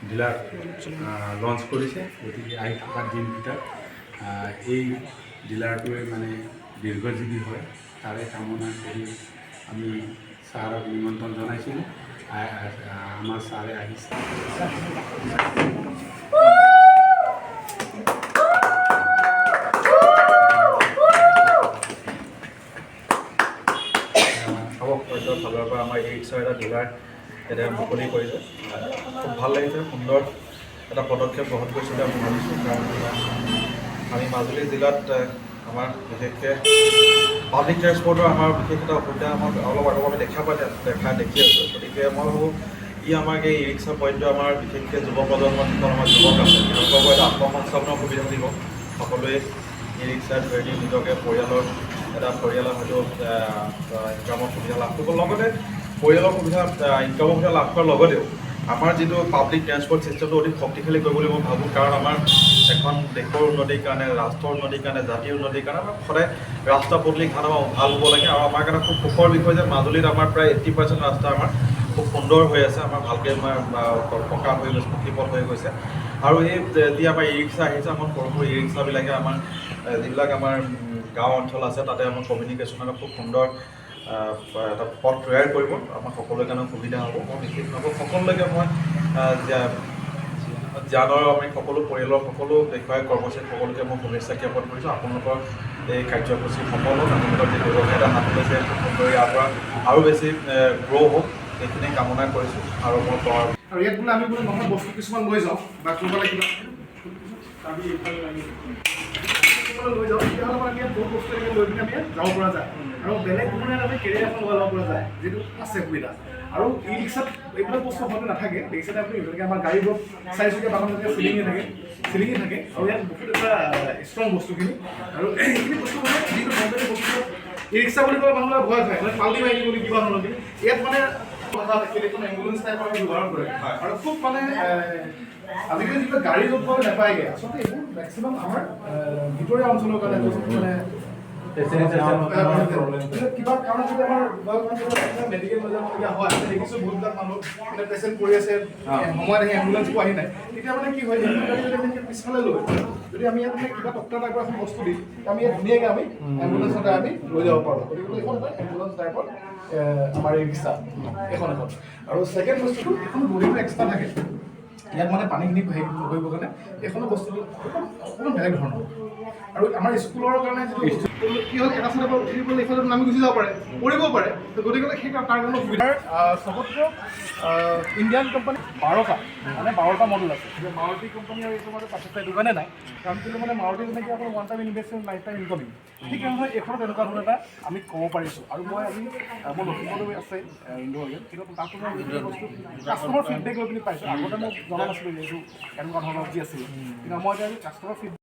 Dealer launch কৰিছে। গতিকে আহি থকা দিনকেইটাত এই ডিলাৰটোৱে মানে দীৰ্ঘজীৱী হয়, তাৰে কামনা কৰি আমি ছাৰক নিমন্ত্ৰণ জনাইছিলোঁ। আমাৰ ছাৰে আহিছে। হ'ব পইণ্টৰ ফালৰ পৰা আমাৰ ই ৰিক্সাৰ এটা ডিলাৰ এতিয়া মুকলি কৰিছে। খুব ভাল লাগিছে। সুন্দৰ এটা পদক্ষেপ গ্ৰহণ কৰিছে বুলি আমি ভাবিছোঁ। কাৰণ আমি মাজুলী জিলাত আমাৰ বিশেষকৈ পাব্লিক ট্ৰেন্সপৰ্টৰ আমাৰ বিশেষ এটা অসুবিধা আমাক অলপ আগৰ আমি দেখা পাই দেখা দেখি আছোঁ। গতিকে মই ভাবোঁ, ই আমাক এই ই ৰিক্সা পইণ্টটো আমাৰ বিশেষকৈ যুৱ প্ৰজন্মৰ যিসকল আমাৰ যুৱক আছে, তেওঁলোককো এটা আত্মসংস্থাপনৰ সুবিধা দিব। সকলোৱে ই ৰিক্সাৰ থ্ৰুৱেদি নিজকে পৰিয়ালৰ এটা পৰিয়ালৰ হয়তো ইনকামৰ সুবিধা লাভ কৰিব। লগতে পৰিয়ালৰ সুবিধা, ইনকামৰ সুবিধা লাভ কৰাৰ লগতেও আমাৰ যিটো পাব্লিক ট্ৰেন্সপৰ্ট ছিষ্টেমটো অধিক শক্তিশালী কৰিব বুলি মই ভাবোঁ। কাৰণ আমাৰ এখন দেশৰ উন্নতিৰ কাৰণে, ৰাষ্ট্ৰৰ উন্নতিৰ কাৰণে, জাতিৰ উন্নতিৰ কাৰণে আমাক সদায় ৰাস্তা পদূলি ঘাট আমাৰ ভাল হ'ব লাগে। আৰু আমাৰ কাৰণে খুব সুখৰ বিষয় যে মাজুলীত আমাৰ প্ৰায় 80% ৰাস্তা আমাৰ খুব সুন্দৰ হৈ আছে। আমাৰ ভালকৈ আমাৰ পকা হৈ গৈছে, পকী পথ হৈ গৈছে। আৰু এই যি আমাৰ ই ৰিক্সা আহিছে, আমাৰ সৰু সৰু ই ৰিক্সাবিলাকে আমাৰ যিবিলাক আমাৰ গাঁও অঞ্চল আছে, তাতে আমাৰ কমিউনিকেশ্যনৰ খুব সুন্দৰ এটা পথ তৈয়াৰ কৰিব। আমাৰ সকলোৰে কাৰণে সুবিধা হ'ব। মই বিশেষ নকওঁ, সকলোলৈকে মই জানৰ আমি সকলো পৰিয়ালৰ সকলো বিষয়া কৰ্মচাৰী সকলোকে মই শুভেচ্ছা জ্ঞাপন কৰিছোঁ। আপোনালোকৰ এই কাৰ্যসূচী সফল হওক, আপোনালোকৰ যি ব্যৱসায় এটা হাতত লৈছে, খুব সুন্দৰ, ইয়াৰ পৰা আৰু বেছি গ্ৰ' হওক, সেইখিনি কামনা কৰিছোঁ। আৰু মই আৰু ইয়াত বোলে আমি বোলে নহয় বস্তু কিছুমান লৈ যাওঁ বা কোনোবালে কিবা আমি এইফালে লাগি কোনোবালে লৈ যাওঁ, তেতিয়াহ'লে মানে আমি ইয়াত বহুত বস্তু এনেকৈ লৈ পিনে আমি ইয়াত যাব পৰা যায়। আৰু বেলেগ ধৰণে আমি কেৰিয়াৰ এখন লগাই ল'ব পৰা যায়, যিটো আছে সুবিধা। আৰু ই ৰিক্সাত এইবিলাক বস্তু হয়তো নাথাকে। ৰিক্সাতে আপুনি যেনেকৈ আমাৰ গাড়ীবোৰত চাৰিচকীয়া বাহন যেনেকৈ চিলিঙি থাকে। আৰু ইয়াত বহুত এটা ষ্ট্ৰং বস্তুখিনি। আৰু এইখিনি বস্তু মানে যিটো নৰ্মেলি বস্তু ই ৰিক্সা বুলি ক'লে মানুহবিলাক ভয় খায়, মানে পাল্টি মাৰি দিব কিবা ধৰণৰ। কিন্তু ইয়াত মানে কথা এইখন এম্বুলেঞ্চ টাইপৰ ব্যৱহাৰ কৰে। আৰু খুব মানে আজিকালি যিবিলাক গাড়ী য'ত পাব নাপায়গৈ, আচলতে এইবোৰ মেক্সিমাম আমাৰ ভিতৰীয়া অঞ্চলৰ কাৰণে য'ত মানে কিবা কাৰণত যদি আমাৰ মেডিকেল লৈ যাবলগীয়া হয়, আমি দেখিছোঁ বহুতবিলাক মানুহ মানে পেচেণ্ট পৰি আছে, সময়ত আহি এম্বুলেঞ্চ পোৱাহি নাই। তেতিয়া মানে কি হয়, এইখন গাড়ী যদি আমি এনেকৈ পিছফালে লৈ যদি আমি ইয়াত মানে কিবা তক্তা টাইপৰ এখন বস্তু দি আমি ইয়াত ধুনীয়াকৈ আমি এম্বুলেঞ্চতে আমি লৈ যাব পাৰোঁ। গতিকে এইখন এটা এম্বুলেঞ্চ টাইপৰ আমাৰ এই ৰিক্সা এখন এখন। আৰু ছেকেণ্ড বস্তুটো, এইখন বডিটো এক্সট্ৰা থাকে ইয়াত মানে পানীখিনি হেৰি নকৰিবৰ কাৰণে। এইখনৰ বস্তুটো অকণমান অকণমান বেলেগ ধৰণৰ। আৰু আমাৰ স্কুলৰ কাৰণে যিটো কি হ'ল, এটা চাইডৰ পৰা উঠি পেলাই ইফালে নামি গুচি যাব পাৰে, পৰিবও পাৰে। তো গতিকে সেই তাৰ কাৰণে সুবিধা। চবতকৈ ইণ্ডিয়ান কোম্পানী 12টা, মানে 12টা মডেল আছে। এতিয়া মাৰুতি কোম্পানী আৰু এইটোৰ মাজত পাৰ্থক্য এইটো কাৰণে নাই, কাৰণ কিন্তু মানে মাৰুতি যেনেকৈ আপোনাৰ one time investment, life time incoming, ঠিক তেনেধৰণে এইখনত তেনেকুৱা ধৰণৰ এটা আমি ক'ব পাৰিছোঁ। আৰু মই আজি মোৰ লখিমপুৰতো আছে ইণ্ডো অইল, কিন্তু তাতো মই যিটো বস্তু কাষ্টমাৰ ফিডবেক লৈ পিনি পাইছোঁ। আগতে মই জনা নাছিলোঁ যে এইটো কেনেকুৱা ধৰণৰ কি আছিলে, কিন্তু মই এতিয়া কাষ্টমাৰ ফিডবেক